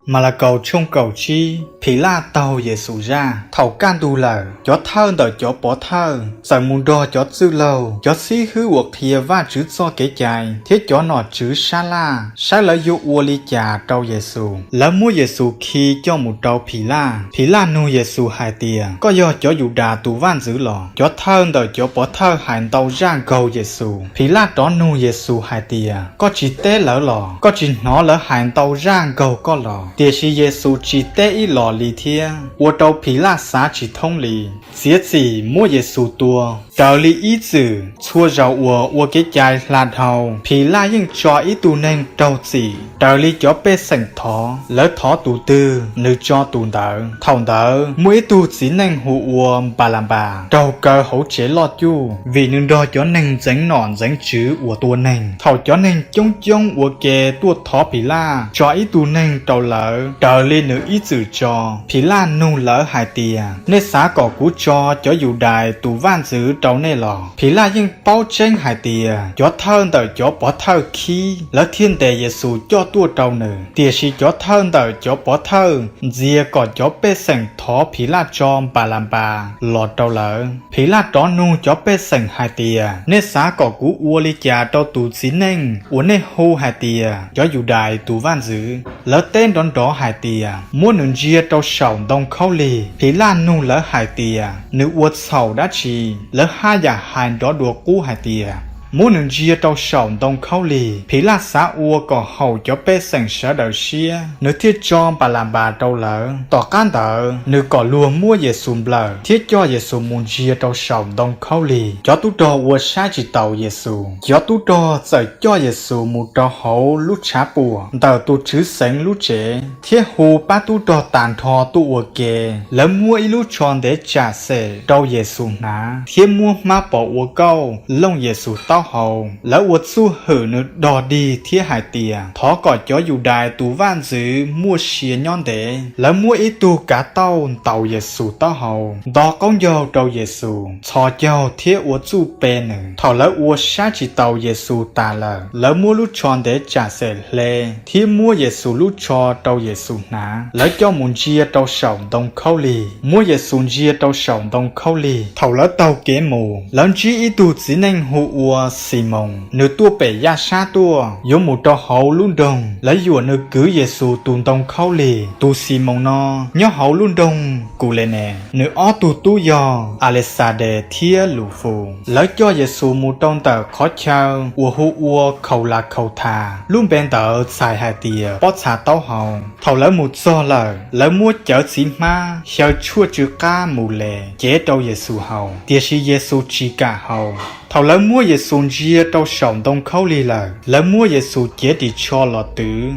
Malakaus tshooj kaum tsib. Philaj taug Yexus zaj. Thaum kaj ntug lawm, cov thawj ntawm cov pov thawj txawm mus nrog cov txwj laug, cov xib hwb uas qhia Vajtswv txoj Kev cai thiab cov nom tswv sab laj saib lawv yuav ua li cas rau Yexus. Lawv muab Yexus khi coj mus rau Philaj. Philaj nug Yexus hais tias, Koj yog cov Yudas tus vaj ntxwv los? Cov thawj ntawm cov pov thawj hais ntau zaj nkaug Yexus. Philaj rov nug Yexus hais tias, Koj tsis teb lawv los? Koj tsis hnov lawv hais ntau zaj nkaug koj los? Tiam sis Yexus tsis teb ib los li thiab, ua rau Philaj xav tsis thoob li. Txiav txim muab Yexus tua. Raws li ib txwm, txhua zaus uas ua Kev cai Hla Dhau, Philaj yeej tso ib tug neeg raug txim raws li cov pej xeem thov. Lawv thov tus twg, nws tso tus ntawd. Thaum ntawd muaj ib tug txiv neej hu ua Npalanpas raug kaw hauv tsev loj cuj, vim nws nrog cov neeg ntxeev nom ntxeev tswv uas tua neeg. Thaum cov neeg coob coob ua ke tuaj thov Philaj tso ib tug neeg rau lawv raws li nws ib txwm tso, Philaj nug lawv hais tias, Nej xav kom kuv tso cov Yudais tus vaj ntxwv rau nej los? Philaj yeej paub tseeb hais tias cov thawj ntawm cov pov thawj khib, lawv thiaj ntes Yexus coj tuaj rau nws. Tiam sis cov thawj ntawm cov pov thawj ntxias kom cov pej xeem thov Philaj tso Npalanpas los rau lawv. Philaj rov nug cov pej xeem hais tias, Nej xav kom kuv ua li cas rau tus txiv neej uas nej hu hais tias cov Yudais tus vaj ntxwv? Lawv teb nrov nrov hais tias, Muab nws ntsia rau saum ntoo khaub lig. Philaj nug lawv hais tias, Nws ua txhaum dab tsi? Lawv haj yam hais nrov dua qub hais tias, Muab nws ntsia rau saum ntoo khaub lig. Philaj xav ua kom haum cov pej xeem sawv daws siab, nws thiaj tso Npalanpas rau lawv. Tom qab ntawd nws kom luag muab Yexus nplawm thiab coj Yexus mus ntsia rau saum ntoo khaub lig. Cov tub rog ua saib tsis taus Yexus. Cov tub rog txawm coj Yexus mus rau hauv lub tshav puam ntawm tus tswv xeev lub tsev thiab hu pab tub rog tas nrho tuaj ua ke. Lawv muab ib lub tsho ntev tsam xem rau Yexus hnav thiab muab hmab pos ua kauj looj Yexus taub hau. Lawv ua txuj hwm nws dog dig thiab hais tias, Thov kom cov Yudais tus vaj ntxwv muaj sia nyob ntev. Lawv muab ib tug kav tauj ntaus Yexus taub hau, nto qaub ncaug rau Yexus, txhos caug thiab ua txuj pe nws. Thaum lawv ua saib tsis taus Yexus tas lawm, lawv muab lub tsho ntev tsam xem hle thiab muab Yexus lub tsho rau Yexus hnav. Lawv coj mus ntsia rau saum ntoo khaub lig. Muab Yexus ntsia rau saum ntoo khaub lig. Thaum lawv taug kev mus, lawv ntsib ib tug txiv neej hu ua Ximoos, nws tuaj pem yaj sab tuaj, yuav mus rau hauv lub nroog. Lawv yuam nws kwv Yexus tus ntoo khaub lig. Tus Ximoos no nyob hauv lub nroog Kulenes, nws ob tug tub yog Alexades thiab Lufus. Lawv coj Yexus mus rau ntawm qhov chaw uas hu ua Khaulakhauthas, lub npe ntawd txhais hais tias pob txha taub hau. Thaum lawv mus txog lawm, lawv muab cawv txiv hmab xyaw tshuaj tsw qab mus les cev rau Yexus haus, tiam sis Yexus tsis kam haus. Thaum lawv muab Yexus ntsia rau saum ntoo khaub lig lawm, lawv muab Yexus cev ris tsho los twv,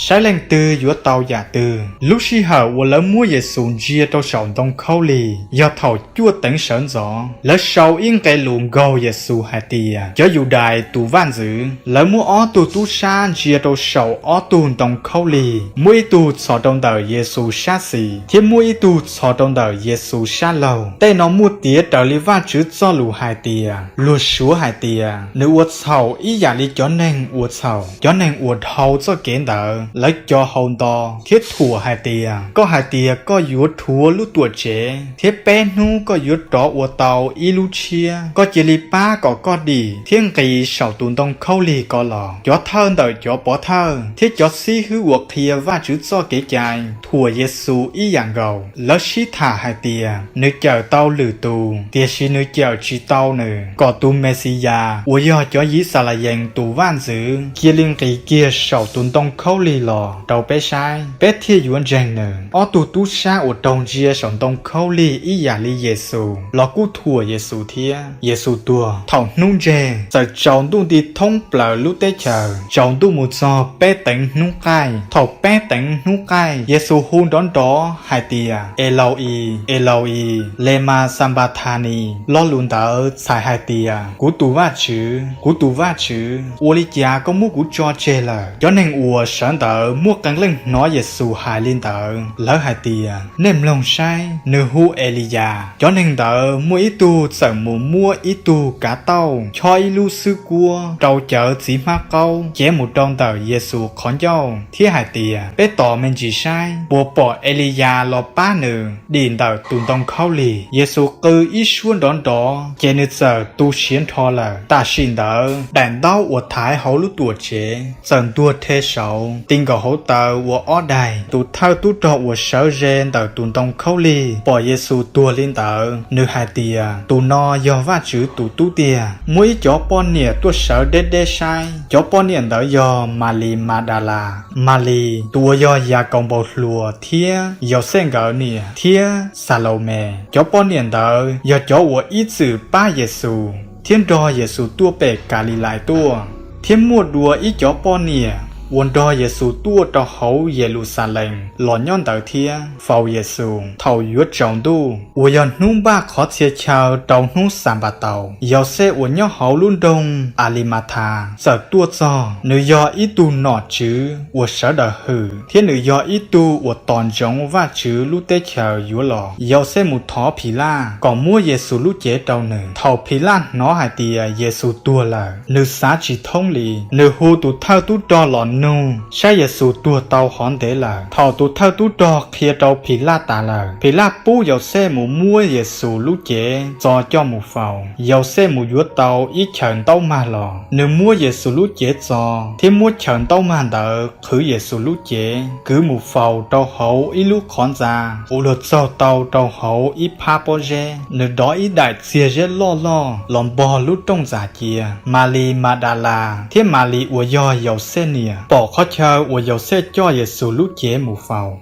saib leej twg yuav tau yam twg. Lub sij hawm uas lawv muab Yexus ntsia rau saum ntoo khaub lig yog thaum cuaj teev sawv ntxov. Lawv sau ib nqe lus nkaug Yexus hais tias, Cov Yudais tus vaj ntxwv. Lawv muab ob tug tub sab ntsia rau saum ob tug ntoo khaub lig, muaj ib tug txhos rau ntawm Yexus sab xis thiab muaj ib tug txhos rau ntawm Yexus sab laug. Tej no muaj tiav raws li Vajtswv Txojlus hais tias, Luag suav hais tias, Nws ua txhaum ib yam li cov neeg ua txhaum. Cov neeg uas dhau txoj kev ntawd, lawv co hau nto thiab thuam hais tias, Koj hais tias koj yuav rhuav lub Tuamtsev, thiab peb hnub koj yuav rov ua tau ib lub tshiab. Koj cia li pab kom koj dim thiab nqis saum tus ntoo khaub lig ko los. Cov thawj ntawm cov pov thawj thiab cov xib hwb uas qhia Vajtswv txoj Kev cai thuam Yexus ib yam nkaus. Lawv sib tham hais tias, Nws cawm tau lwm tus, tiam sis nws cawm tsis tau nws. Kom tus Mexiyas uas yog cov Yixalayees tus Vaj ntxwv cia li nqis kiag saum tus ntoo khaub lig los rau peb saib, peb thiaj yuav ntseeg nws. Ob tug tub sab uas raug ntsia saum ntoo khaub lig ib yam li Yexus los kuj thuam Yexus thiab. Yexus tuag. Thaum hnub ntseg, txawm tsaus ntuj nti thoob plaws lub teb chaws, tsaus ntuj mus txog peb teev hnub qaij. Thaum peb teev hnub qaij, Yexus hu nrov nrov hais tias, Elauis, Elauis, lemas xanpathanis? Lo lus ntawd txhais hais tias, Kuv tus Vajtswv, kuv tus Vajtswv, ua li cas koj muab kuv tso tseg lawm? Cov neeg uas sawv ntawd muaj qee leej hnov Yexus hais li ntawd, lawv hais tias, Nej mloog saib, nws hu Eliyas. Cov neeg ntawd muaj ib tug txawm mus muab ib tug kav tauj chob ib lub xwb kuab rau cawv txiv hmab qaub, cev mus rau ntawm Yexus qhov ncauj thiab hais tias, Peb tos me ntsis saib puas pom Eliyas los pab nws dim ntawm tus ntoo khaub lig. Yexus qw ib suab nrov nrov, ces nws txawm tu siav nrho lawm. Tam sim ntawd daim ntaub uas thaiv hauv lub Tuamtsev txawm ntuag rhe saud, ti nkaus hauv taw ua ob daig. Tus thawj tub rog uas sawv ze ntawm tus ntoo khaub lig pom Yexus tuag li ntawd, nws hais tias, Tus no yog Vajtswv tus Tub tiag. Muaj ib cov poj niam tuaj sawv deb deb saib. Cov poj niam ntawd yog Malis Madalas, Malis tus uas yog Yakaunpaus hluas thiab Yauxej nkawd niam, thiab Xalaumes. Cov poj niam ntawd yog cov uas ib txwm pab Yexus thiab nrog Yexus tuaj pem Kalilais tuaj. Thiab muaj dua ib cov poj niam uas nrog Yexus tuaj rau hauv Yeluxalees los nyob ntawd thiab faus Yexus. Thaum yuav tsaus ntuj uas yog hnub npaj qhov txhia chaw rau hnub Xanpataus, Yauxej uas nyob hauv lub nroog Alimathas txawm tuaj txog. Nws yog ib tug nom tswv uas sawv daws hwm, thiab nws yog ib tug uas tos ntsoov Vajtswv lub teb chaws yuav los. Yauxej mus thov Philaj kom muab Yexus lub cev rau nws. Thaum Philaj hnov hais tias Yexus tuag lawm, nws xav tsis thoob li. Nws hu tus thawj tub rog los nug saib Yexus tuag tau hov ntev lawm. Thaum tus thawj tub rog qhia rau Philaj tas lawm, Philaj pub Yauxej mus muab Yexus lub cev txo coj mus faus. Yauxej mus yuav tau ib chaws ntaub mag los, nws muab Yexus lub cev txo thiab muab chaws ntaub mag ntawd qhwv Yexus lub cev kwv mus faus rau hauv ib lub qhov ntxa uas luag txaug tau rau hauv ib phab pob zeb. Nws dov ib daim txiag zeb loj loj los npog lub rooj ntxa cia. Malis Madalas thiab Malis uas yog Yauxej niam pom qhov chaw uas Yauxej coj Yexus lub cev mus faus.